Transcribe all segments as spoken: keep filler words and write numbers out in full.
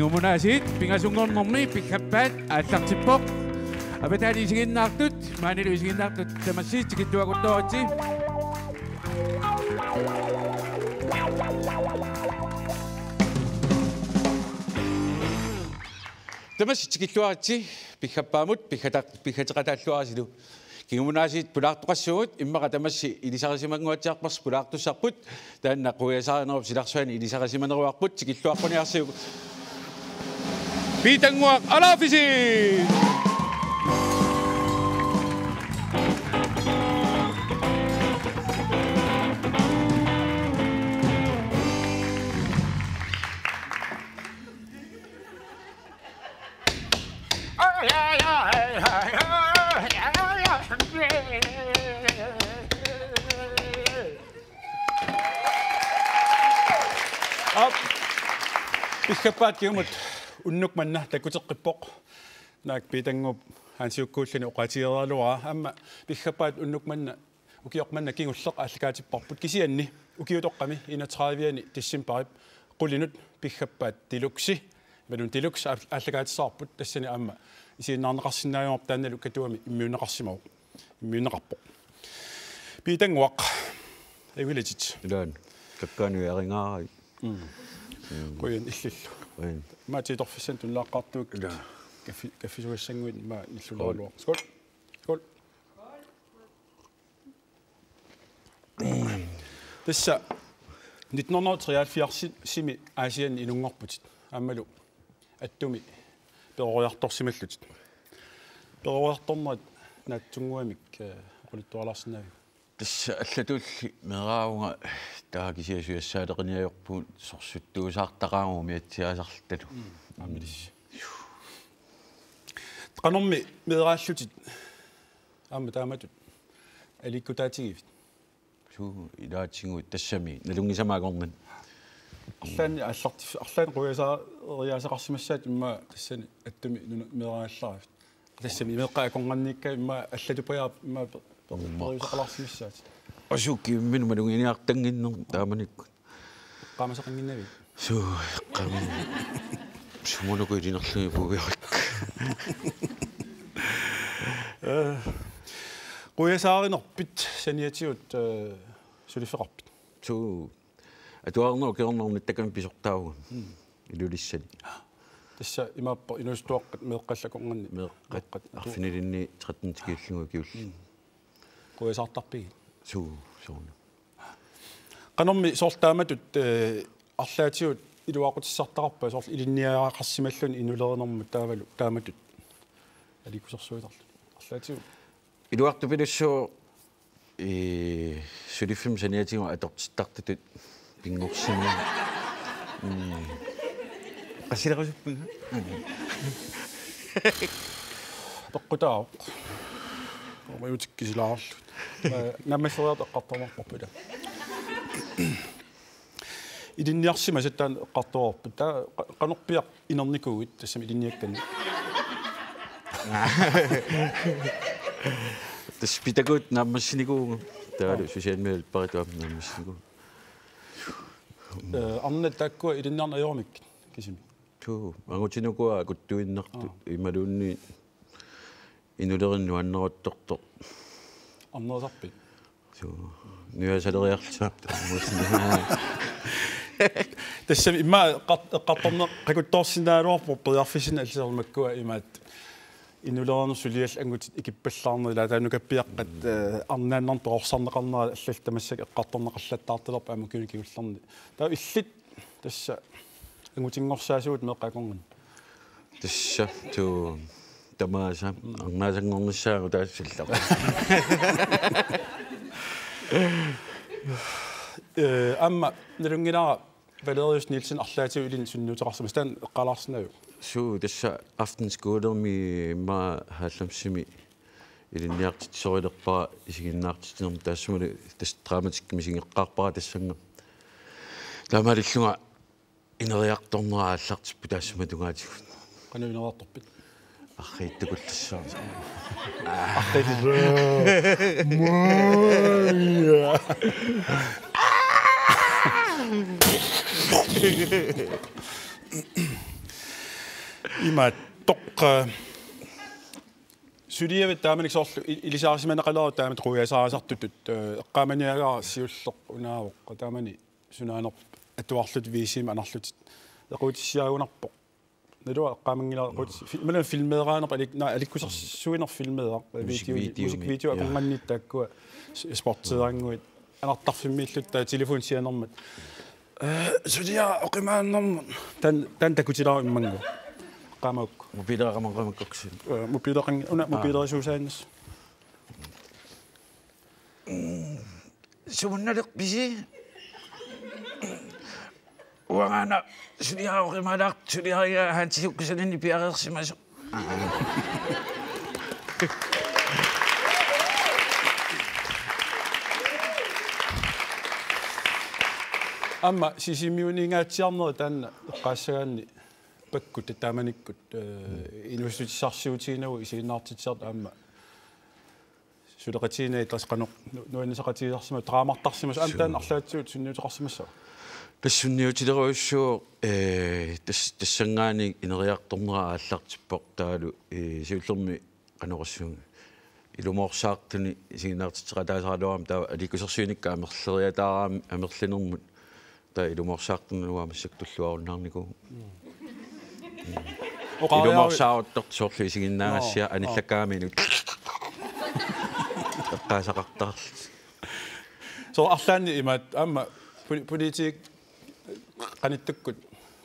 Kommunaasiit pingasunngornermi piggappaat aallartippoq. Avataani isiginnaartut, maanilu isiginnaartut tamassi tikilluaqqutoritsi. Tamassi tikilluaritsi, piggappaamut piggata-, piggateqataalluarisilu. Kingunaasiit pulaartoqassuugut, immaqa tamassi ilisarisimanguatsiarparsi pulaartussarput, taanna quiasaarinerup silarsuani ilisarisimaneruarput, tikilluaqquniarsiuk. Piitannguaq alaafisi! Aap. Piggappaat kingumut unnuk manna takkuteqqippoq. Naak Piitannguup Hansiukkuulluni oqaatigeriaraluaraa. Aamma piggappaat unnuk manna ukioq manna kingulleq aallakaatipparput, kisianni ukiutoqqami enogtredive-ani decembarip qulinut piggappaat deluxe, imaluunniit deluxe aal-, aallakaatissarput, tassani aamma isiginnaarneqarsinnaajumaarpoq, taannalu Katuami immiunneqarsimavoq. Immiunneqarpoq. Piitannguaq. Ajunngilaq. Ilaan. Kakkaanui aringaarui. Mm. Mm. Qujan illillu. Qujan. Maati torfissan tunnilaaqqaartugut. Ilaa. Kaffi-, kaffisugassannguit maa nilluleraluaq. Skål. Skål. Tassa nitten hundrede og treoghalvfjerds-imi Aasianni inunngorputit. Aammalu Attumi peroriartorsimallutit. Peroriartornerit naatsunnguamik, eh, oqaluttualaarsinnaaviuk? Tassa allatulli meeraavunga, taava kisianni sujassaaleqiniarpugut, sorsuttuusaartaqaagut umiatsiaasarlutalu. Mm, aamma tassa. Qanormi meeraallutit aamma taamatut aliikkutaatigiviuk? Suu, ilaatigut tassami nalunngisama akornanni. Arlaanni aallartif-, arlaanni quiasaariaaseqarsimassaat immaqa tassani Attumi nuna meeraallaraavit. Tassami meeqqat akornanniikkaat immaqa allatupajaarput immaqa pe-, pe-, periuseqalaarsimassaat. Asuki imminut maluginiartannginneq taamanikkut. Eqqaamasaqannginnavit? Suu, eqqaami. Sumut uku ilinerlugit puiorikka. Eh, quiasaarinerpit saniatigut, eh, suliffeqarpit? Suu, atuarnerup kingorna nittakami pisortaavugut. Mm. Ilulissani. Tassa imaappoq inuusuttuaqqat meeqqat akornanni. Meeqqat. Meeqqat. Arfinilinni tretten tikiullugu ukiulli. Mm. Quiasaartarpigit? Suu, soorlu. Qanormi soorlu taamatut, eh, arlaatigut iluaqutissartaqarpa, soorlu ilinniagaqarsimalluni inulerinermut taavalu taamatut aliikkusersuitarluni? Arlaatigut. Iluartupilussuuvoq, ee, suliffimmi saniatigut atortittartutut pinngorsimavoq. Mm. Qassilerusuppinga? Peqqutaavoq. Umajutik kisilaarlugit. Naammasseriartut eqqartorumaarparput ila. Ilinniarsimasat taanna eqqartoreerput. Taava qa-, qanorpiaq inernikuuit tassami ilinniakkani? Tassa Piitakuut naammassinikuuvugut. Taavalu Aa. Susanne Mølberg taama naammassinikuuvoq. Eh, arnat taakkua ilinniarneq ajoramik kisimi? Suu, angutinukua akuttuinnartut. Aa. Imaluunniit inulerineq nuanneruttortoq. Arnerisarpit? Suu, nuisaleriarluta. Tassami immaqa eqqart-, eqqartorneq qakuttoorsinnaagaluarpoq periarfissinneq allisermakkua imaat. Inulerinermut suliallit angutit ikippallaarnerat ilaa taanna nukappiaqqat, eh, arnaannarneq perorsarneqarnera allallu tamassakkut eqqartorneqallattaartalerput aamma ukiuni kingullerni. Taava illit tassa angutinngorsaasugut meeqqat akornanni. Tassa, suu, tamaasa, arnaasanngornissaagut taassallaq. Eh, aamma nalunngilara Valerius Nielsen arlaatigut ilinnut sunniuteqarsimasoq, taanna eqqaalaarsinnaaviuk? Suu, tassa aftenskolermi immaqa halvfemsimi ilinniartitsisorilerpara isiginnaartitsinermi taassumalu tassa dramatikkimik isigeqqaarpara tassannga. Taamaalillunga ineriartornera aallartippoq taassuma tungaatigut. Qanoq ineriartorpit? Arriitsukullassaaq. Arriit. Maria. Imaattoq, eh, suliavit taamanikkut soorlu i-, ilisarisimaneqaleruit taamatut quiasaarisartutut, eh, eqqaamaniagara siulleq unaavoq taamani sunaanerput atuarlutit V C-mi anarlutit eqquutissiaagunarpoq. Naluara eqqaamanngilara eqquutis-, fi-, imaluunniit filmeeraanerput alik-, naa, alikkusersuineq filmeeraq, eh, video, musikvideomi, musikvideo ja, akornanniit taakkua s-, sportseerannguit anartarfimmiilluta taava telefoni sianermat. Eh, suliara oqimaannermut. Taanna, taanna takutilaaruk immannguaq. Eqqaamagukku. Mobileqaqqamakkakkit. Eh, mobileqanng-, una, aa, mobilerisuusaannassaaq. Sumunnalerpisi? Uangaana suliara oqimaalaartoq, suliariga Hansi ukkusaninni piareersimasoq. Aamma Sisimiuningaatsiarnerit taanna eqqaassagaanni pakkut taamanikkut, eh, inuussutissarsiutiginagu isiginnaartitsisartut aamma suleqatigiinnagu tassa qanoq nu-, nuannisaqatigisarsimasoq, draamartarsimasoq, aamma taanna arlaatigut sunniuteqarsimassava? Tassa sunniutilerujussuuvoq, eh, tas-, tassanngaanniit ineriartornera aallartippoq taavalu, eh, siullermik qanoq oqassuunga. Ilumoorsaartuni isiginnaartitseqataasaraluarami taava aliikkusersuinikka amerleriataarami amerlinermut. Taava ilumoorsaartunut uanga massakkut tulluarunnaarnikuuvoq. Mm. Oqariaavi- Ilumoorsaaruttortoq soorlu isiginnaagassiaq. Noo, noo. Anillakkaangamiuk eqqaasaqartarlutik. Soorlu arlaanni imaattoq aamma poli-, politikerit qanittukkut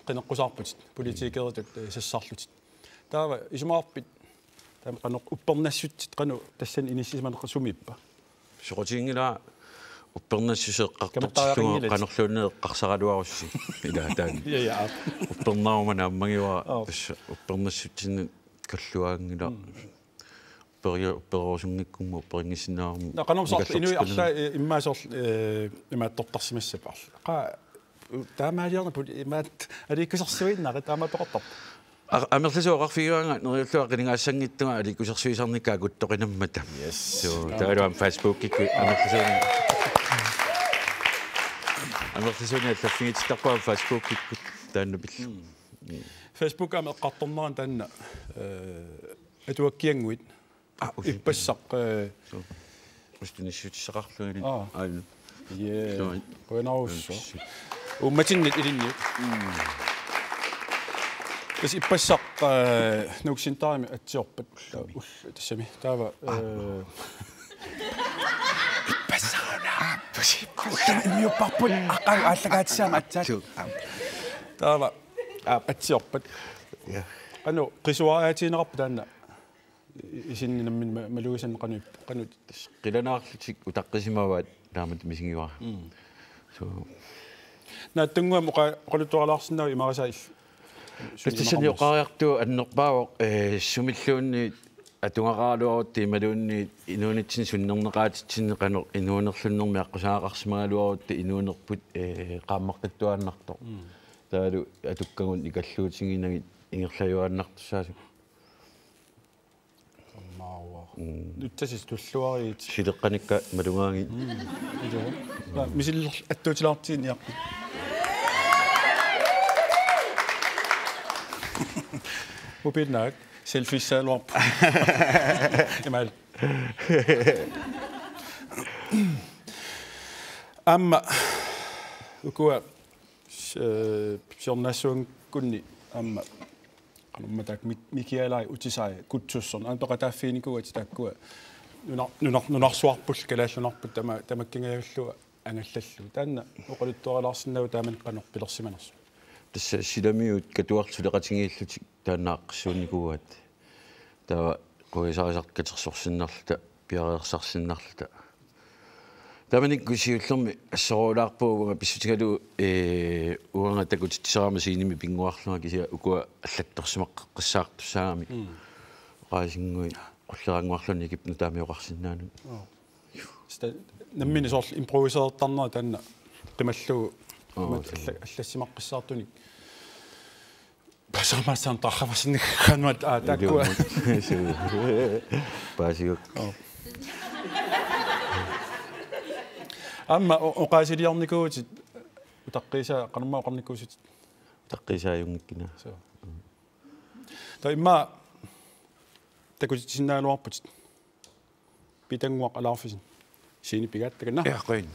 qineqqusaarputit, politikeritut, eh, sassarlutit. Taava isumaqarpit taama qanoq uppernassutsit qanoq tassani inissisimaneqarneq sumiippa? Soqutiginngilara uppernassuseq eqqartortillugu. Kamatariaqanngilat. Qanorluunniit eqqarsaraluarussi. Ilaa taanna. Ja, ja. Uppernaruma naammagivara. Aap. Tassa uppernassutsinnut kalluaanngilaq. Mm. Upperi-, uppererusunngikkummi upperinngissinnaavarma. Naa, qanormi soorlu inuit nikallertikkalluni. Arlaat i-, immaqa soorlu, eh, imaattortarsimassappat arla-. Qaa, taamaaliornerput imaattoq aliikkusersuinnaq taama peqortarpoq. A-, amerlasuut oqarfigaanga neriullugu qinigaassanngitsunga aliikkusersuisarnikka akuttoqinammata. Yes. So, taavalu aamma Facebookikkut amerlasuunik. Amerlasuunik allaffigitittarput aamma Facebookikkut taanna pillugu. Mm. Facebook aamma eqqartornerani taanna, eh, atuakkiannguit. Ah, okay. Ippassaq, eh, so. Usta nissutissaqarlugit. Aa. Aajuna. Jee. Sorry. Qujanarsuaq. Uummatinnit ilinniut. Mm. Tassa ippassaq, eh, Nuuk Centerimi atsiorpat. Ullumi. Ull-, tassami. Taava, ah, eh, ippassaq una. Ah, pusi. Ullumi immiupparput. Aqqa aallakaatissaagut aatsaat. Suu. Taava, ah, atsiorpat. Ja. Qanoq qisuariaatigineqarpa taanna? I-, isinni nammineq ma-, malugisannik qanoq ip-, qanoq? Qilanaarlutik utaqqisimavaat taamatut misigivara. Mm. So. Naatsunnguamik oqa-, oqaluttualaarsinnaavit imarisaa il-, suni. Tassa tassani imaqarnersoq. Oqariartuuvoq annerpaavoq, eh, sumilluunniit atugaqaraluarutsigu imaluunniit inuunitsinni sunnerneqaatitsinni qanoq inuunerlunnermik aqqusaagaqarsimagaluarutsigu inuunerput, eh, qaammaqqittuaannartoq. Mm. Taavalu atukkagut ikalluutiginagit ingerlajuaannartussaasut. Tammaavara. Mm. Nutsasisut tulluariit. Sileqqanikka malugaangat. Mm. Iluaq. Naa, misillerlugu attuutilaartiginiarput. Mobiili naak selfiessagaluarpoq. Imaal. Aamma ukua s-, eh, siornaassuanngikkunni aamma qanormaa taakku Mik-, Mikialai Utisai Kutsusson. Aamma peqataaffiginikuugatta taakkua nunar-, nunar-, nunarsuarput kalaallit nunarput tama-, tamakkingajallua angallallugu. Taanna oqaluttualaarsinnaavoq taamani qanoq pilersimanersoq. Tassa silamiut katuartut suleqatigiillutik taanna aaqqissuunnikuugaat. Taava quiasarisartut katersorsinnarluta, piareersarsinnarluta. Taamanikkut siullermik assorujussuulaarpugut uanga pissutigalugu, eh, uanga takutitsisarama scenemi pinnguarlunga kisianni ukua allattorsimaqqissaartussaagamik. Mm. Oqaasinnguit qulleraannguarluni ikip nutaamioqarsinnaanani. Oo. Sta-, nammineq soorlu improviserertarnera taanna qimallugu. Oo, imatut suu. Alla-, allassimaqqissaartunik. Paasamaassaaq tarrafasinnik kanuat, aa, taakkua. Ilumut. Suu. Paasiguk. Oo. Aamma o-, oqaasiliornikuuvutit utaqqiisaa, qanormaa oqarnikuusutit? Utaqqiisaajunngikkunik. Suu. Taava immaqa takutitsisinnaagaluarputit. Pitannguaq Alaarfisen. Siini pigaat takanna. Ja, qujan.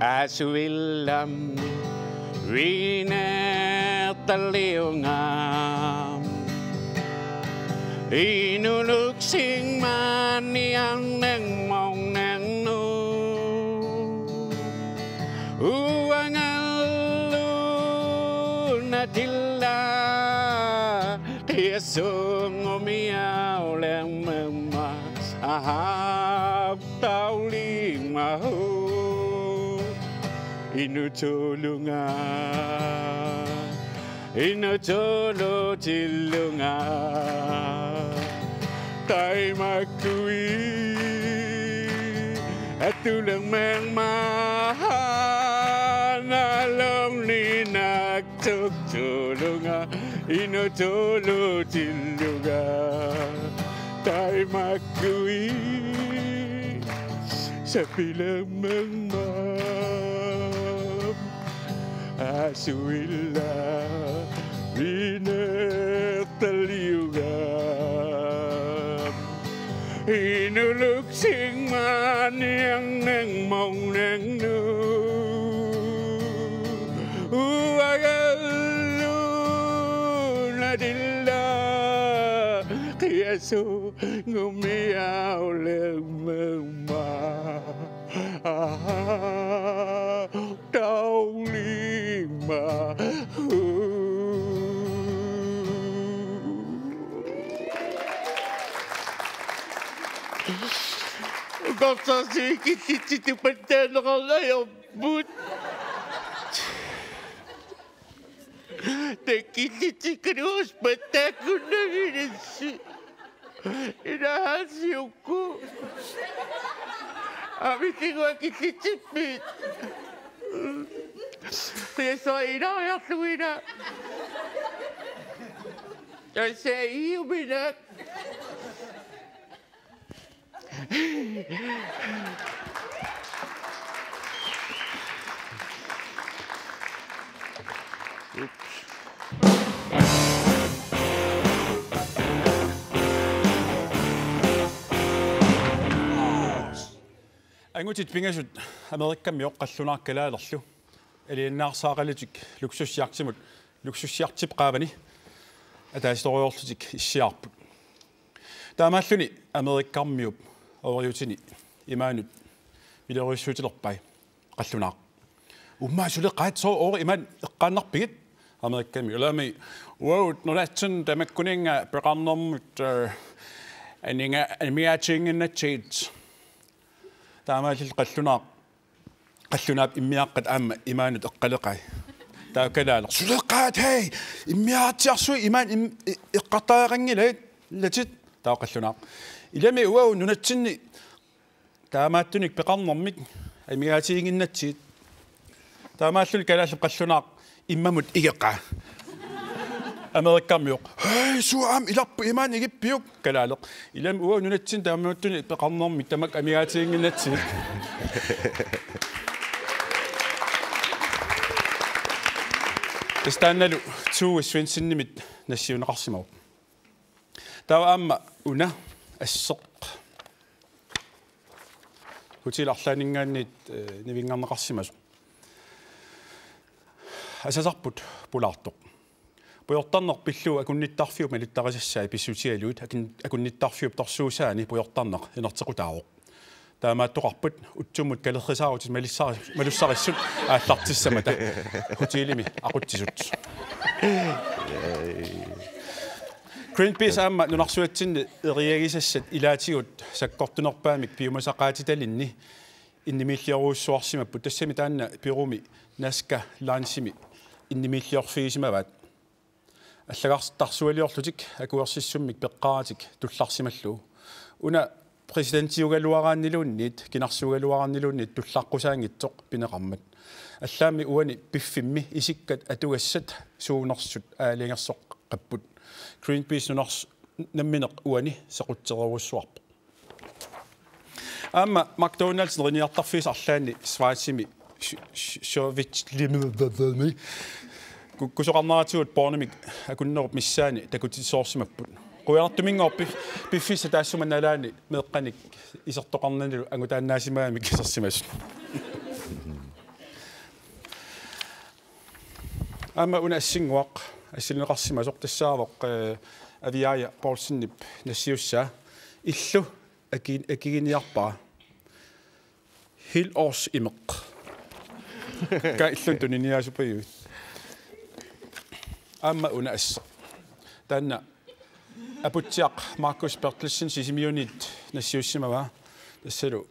Asuillam vinertaliunga. Inuluksing maniarneng mornernu. Uangallu natilla qiassungumiaulermemma. Aha. Taulimahu. Inutulunga. Inutulutillunga. Taimakkui. Atulermemma. Nalorninak. Tuktulunga, inutulutillunga, taimakkui, sapilermemma, asuilla, vinertaliunga. Inuluksing maniarneng mornernu. Uangallu natilla qiassungumiaulermemma. Aha, taulima. Ukorsaasivikitsitsituppattaaneqarlajorput. Takkillitsikkaluarusuppattaakkunnavilissi. Ilaasiukku. Avitigua killitsippit. Qiassuaq ilaariarlugu ila. Tassa iuminak. Angutit pingasut Amerikamiut qallunaaq kalaalerlu. Aliannaarsaaqalutik luksusjagtimut, luksusjagtip qaavani ataasitoriorlutik issiaarput. Taamaalluni Amerikamiut ooriutini imaanut miloriussuutilerpai qallunaaq. Umma suleqaat sooq oori imaanut eqqaannarpigit? Amerikamiut. Ilami, uagut nunatsinni tamakkuninnga peqarnermut, eh, aninga-, amigaatiginnginnatsigit. Taamaalillutik qallunaaq. Qallunaap immiaqqat aamma imaanut eqqaleqai. Taava kalaaleq: Suleqaat, hej! Immiaatsiarsui imaanut im-, e-, eqqartariaqanngilai, latit. Taava qallunaaq: Ilami uagut nunatsinni taamaattunik peqarnermik amigaatiginnginnatsigit. Taamaalluni kalaallit qallunaaq immamut igeqaa. Amerikamiut: Hej, suut aamma ilarput imaanut igippiuk? Kalaaleq: Ilami uagut nunatsinni taamaattunik peqarnermik tamakku amigaatiginnginnatsigit. Tassa taannalu Tue Svensenimit nassiunneqarsimavoq. Taava aamma una asseq. Hotel Arlaaninngaanniit, eh, nivinngarneqarsimasoq. Asasarput pulaartoq. Pujortarneq pillugu akunnittarfiup malittarisassai pissutigalugit akun-, akunnittarfiup torsuusaani pujortarneq inerteqqutaavoq. Taamaattoqarpat utsummut kalerrisaarutit malissari-, malussarissut aallartissamata hotelimi aqutsisut. Greenpeace aamma nunarsuatsinni eriagisassat ilaatigut sakkortunerpaamik piumasaqaatitalinni innimiilliorujussuarsimapput, tassami taanna Perumi Nazca Loungeimi innimiilliorfigisimavaat. Allagartarsualiorlutik akuersissummik peqqaratik tullarsimallugu. Una præsidentiugaluaraanniluunniit, kinarsuugaluaraanniluunniit tullaqqusaanngitsoq pineqarmat. Allaammi uani piffimmi isikkat atugassat suunersut aalajangersoqqapput. Greenpeace nunars-, nammineq uani sequtserujussuarpoq. Aamma McDonald's neriniartarfiisa arlaanni Schweizimi Sch-, Sch-, Schweiz Limit kukkusoqarneratigut pornomik akunnerup missaani takutitsisoorsimapput. Qujanartuminngooq pif-, piffissaq taassuma nalaani meeqqanik isertoqarnanilu angutaannaasimagami isersimasut. Aamma una assinnguaq, assilineqarsimasoq tassaavoq, eh, Aviaja Poulsenip nassiussaa. Illu aki-, akiginiarpara. Hel os imeq. Ka illun tuniniaasupajuit. Aamma una asseq. Taanna Aputsiaq Markus Berthelsen Sisimiunit nassiussimavaa. Tassalu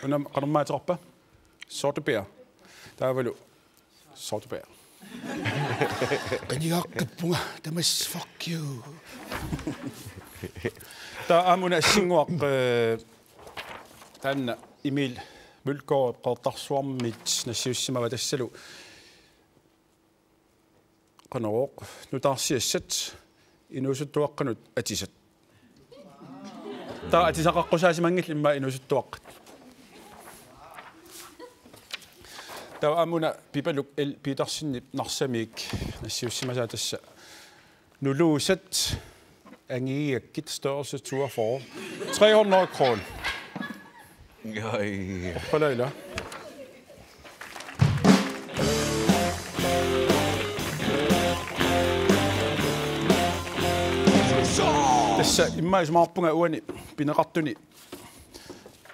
una qanormaa ateqarpa? Sortebær. Taavalu Sortebær. Qinigaaqqippunga, tamassi, fuck you. Taava aamma una assinnguaq, eh, taanna Emil Mølgaard Qeqertarsuarmiit nassiussimavaa, tassalu qanorooq, nutaarsiassat inuusuttuaqqanut atisat. Taava atisaqaqqusaasimanngilat immaqa inuusuttuaqqat. Taava aamma una Pipaluk L. Petersenip Narsamiit nassiussimasaa, tassa nuluusat angigakkit, størrelse toogfyrre. Tre hundrede kroner. Oj. Hoppala ila. Tassa immaqa isumaqarpunga uani pineqartuni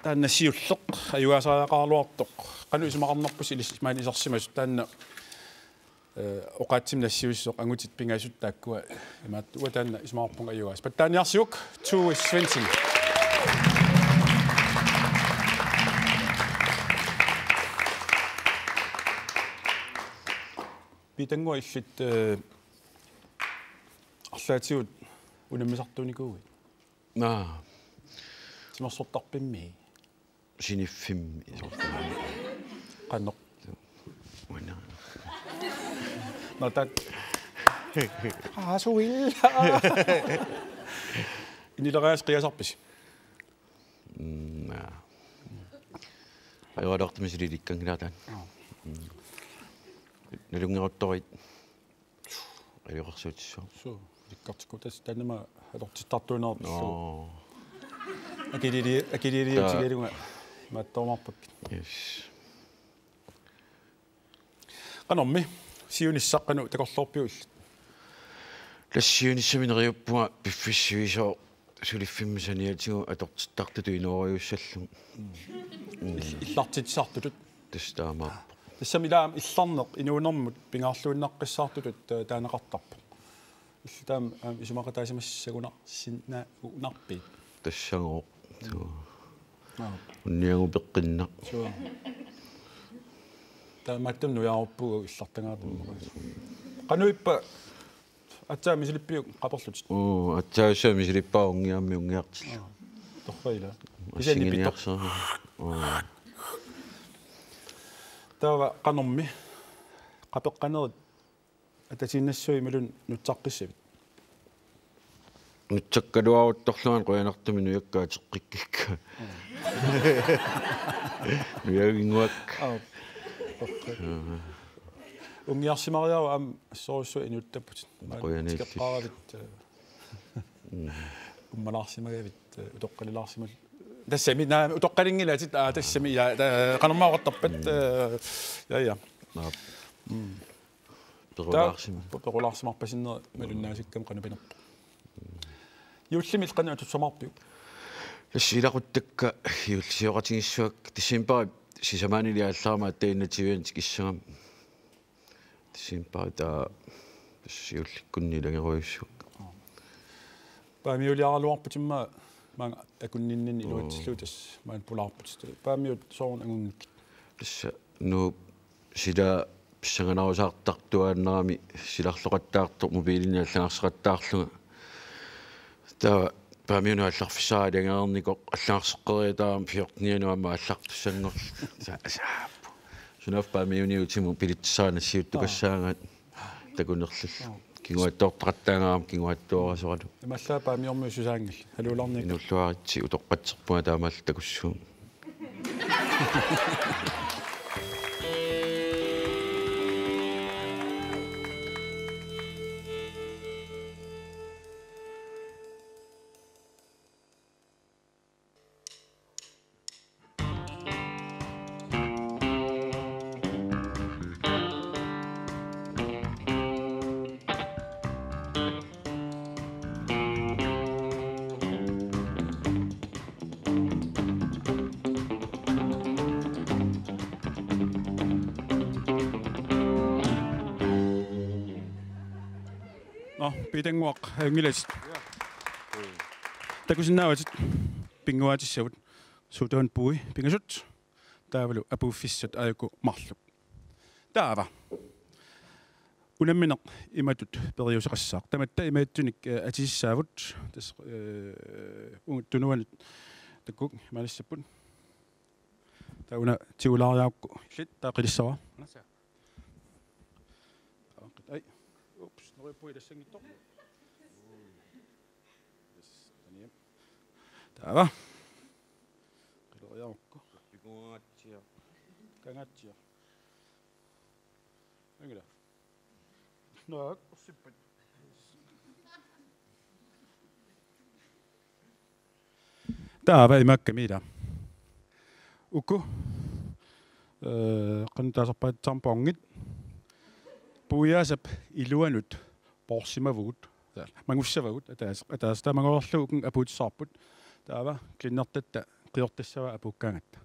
taanna siulleq ajugaasariaqaraluartoq. Qanoq isumaqarnerpusi ilissi maani isersimasut, taanna, eh, oqaatsimi nassiussisoq, angutit pingasut taakkua imaattoq. Uanga taanna isumaqarpunga ajugaasaq. Pattaaniarsiuk, Tue Svendsen. Piitannguaq, illit, eh, arlaatigut unammisartuunikuuit? Naa. Timersortarpimmi? Siniffimmi. Qanoq? Uanga. Nå, taak. Aa, suilla. Inileriaaseq qiasarpisi? Mm, naa. Ajoraluartumik misiliilikkanngilara taanna. Aa. Mm. Nalunngeruttorit. Ajoqersuutissuaq. Suu, ilikkartikku tassa taanna aamma atortittartuinnarpillugu. Nå. Akiliili-, akiliiliutigalunga imaattorumaarpakkit. Yes. Qanormi, siunissaq qanoq takorloorpiuk illit? Tassa siunissami neriuppunga piffissaq sivisooq suliffimmi saniatigut atortittartutut inooriussallugu. Mm. Ill-, illartitsisartutut. Tassa taamaappoq. Tassami ila aamma illarneq inuunermut pingaarluinnaqqissaartutut, eh, taaneqartarpoq. Illit taama aamma isumaqataasimassagunarsinnaagunarpit? Tassagooq. Suu. Aap. Unniagu peqqinnaq. Suu. Taamaattumik nujaaruppugut illartagaatimmi. Qanoq ippa, aatsaat misilippiuk qaperlutit? Uu, aatsaat misilippara unngiarmi unngiartillugu. Aa, torrak ila. Kisianni pitoq. Assinginiarsaraa. Uu. Taava qanormi qapeqqanerit atatiinnassui imaluunniit nutsaqqissavit? Nutsakkaluaruttorlunga qujanartumik nujakka ateqqikkikka. Nujaginnguakka. Aap. Unngiarsimariaruk aamma assorujussuaq inuuttapputit. Qujanaq. Tikeqqaaravit, eh, mm, ummalaarsimagavit, eh, utoqqalilaarsimal-. Tassami, naa, utoqqalinngilatit, aa, tassami, ja, ta-, qanormaa oqartarpat, mm, eh, ja, ja. Aap. Mm. Perulaarsim-. Taava pe-, perulaarsimarpasinneri malunnaasakkami qanoq pinerpoq. Juullimilli qanoq atussamaarpiuk? Tassa ilaquttakka juullisioqatigiissuakka, decembarip sisamaanili aallarama aatsaat enogtyve tikissagami. Decembarip taava tassa juullikkunni ilagerujussuakka. Paamiuliaraluarputit immaqa maanga akunninninni iluatsillugu tassa maani pulaarputit. Paamiut sooruna angunngikkit? Tassa Nuup sila pissanganarusaartartuaannarami silarloqattaartoq mobilinni allagarseqattaarlunga. Taava Paamiunut aallarfissara ilagereernikoq allagarseqqeriataarama fjortenianut aamma aallartussanngorlugu. Sa-, saappu. Sunaaffa Paamiuniutimut bilitsissara nassiuttukassaagaat takunerlullu. Aa. Kinguaattoortaqattaangaarami kinguaattoorasoralu. Imaallaat Paamiormiut susaanngillat. Haluulaarniak. Inuulluaritsi utoqqatserpunga taamaallaat takussuunga. Nå, Piitannguaq, ajunngilatit. Takusinnaavatit pinnguaatissavut, suut taanna puui pingasut, taavalu apuuffissat aajuku marluk. Taava. Unammineq imatut periuseqassaaq. Tamatta imaattunik, eh, atisissaavut. Tassa, eh, u-, tunuanut takkuk imaalissapput. Taava una tigulaariarukku illit taava qilissavara. Ai. Ups, neriuppunga ilassanngitsoq. Yes, taniam. Taava. Qileriarukku. Pikuaatsiaq. Kangaatsiaq. Angila. Naak, ussippat. Taava imaakkami ila. Uku. Eh, qanoq taasarpaat, tamponngit. Puiaasap iluanut poorsimavugut. Mangussavagut, ataas-, ataas-, taamangorlu uku apuutissavarput. Taava, klinnertatta qiortassavaa apuukkaangatta.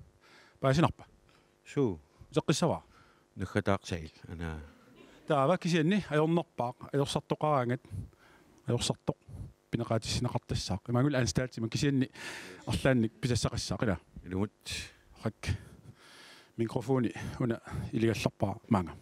Paasinarpa? Suu. Uteqqissavara? Naggataaq Sail, ana. Taava, kisianni, ajornerpaaq, ajorsartoqaraangat, ajorsartoq, pineqaatissinneqartassaaq. Imaanngilaq anstaltima, kisianni, arlaannik pisassaqassaaq, ila. Ilumut. Hak. Mikrofoni, una, iligallarpara, maanga.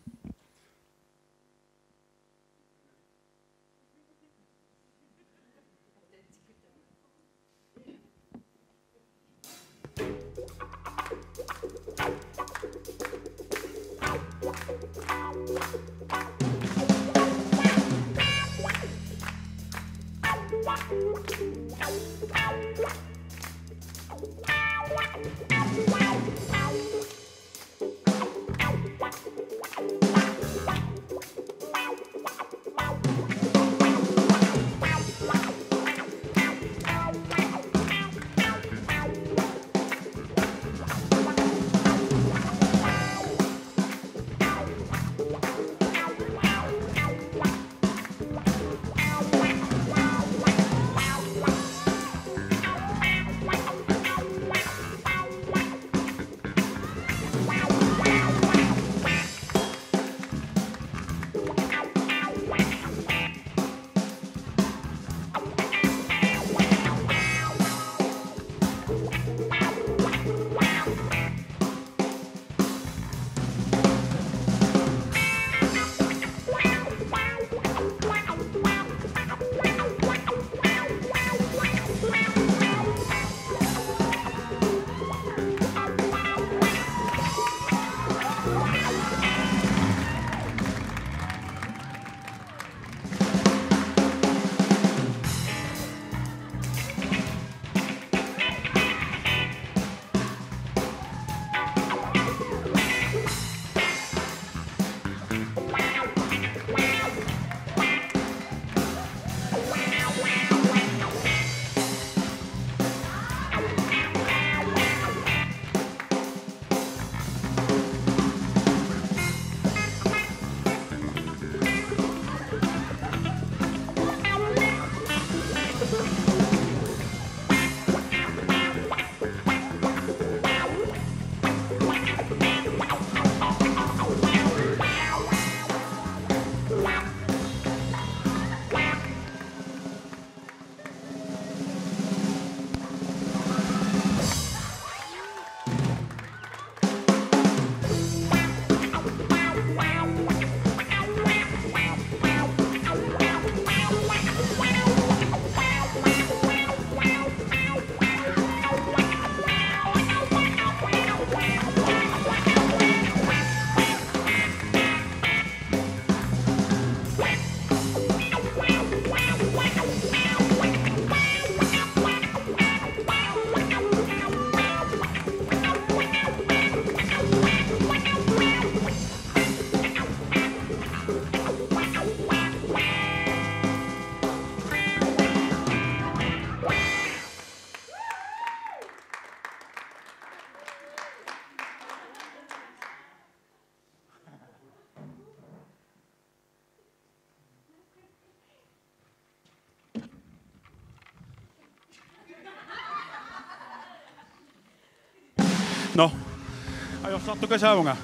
Sartukasaavunga.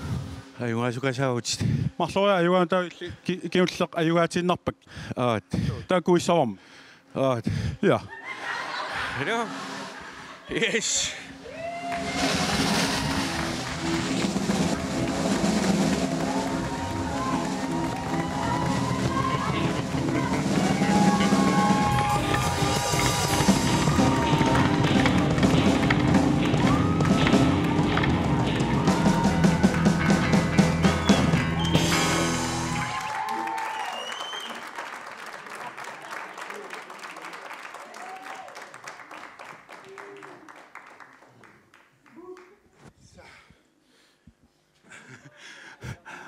Ajugaasukasaavutit. Marloriaq ajugaanut taava illit ki-, kingulleq ajugaatiinnarpakka. Aat. Taakkuissavarma. Aat. Ja. Hello. Yes.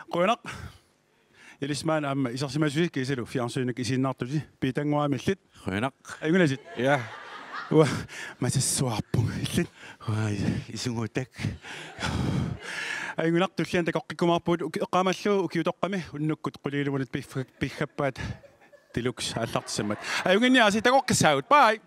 Qujanaq. Ilissi maanna aamma isersimasusi kiisalu fjernsynikkut isiginnaartusi. Piitannguamillit. Qujanaq. Ajunngilatit? Ja. Uanga masassuarpunga illit. Uanga isunguutak. Ajunnginaq, tulliani takoqqikkumaarpugut uki-, eqqaamallugu ukiutoqqami unnukkut quliilumanut piffa-, piffappaat Deluxe aallartissammat. Ajunnginniarisi, takoqqissaagut. Bye.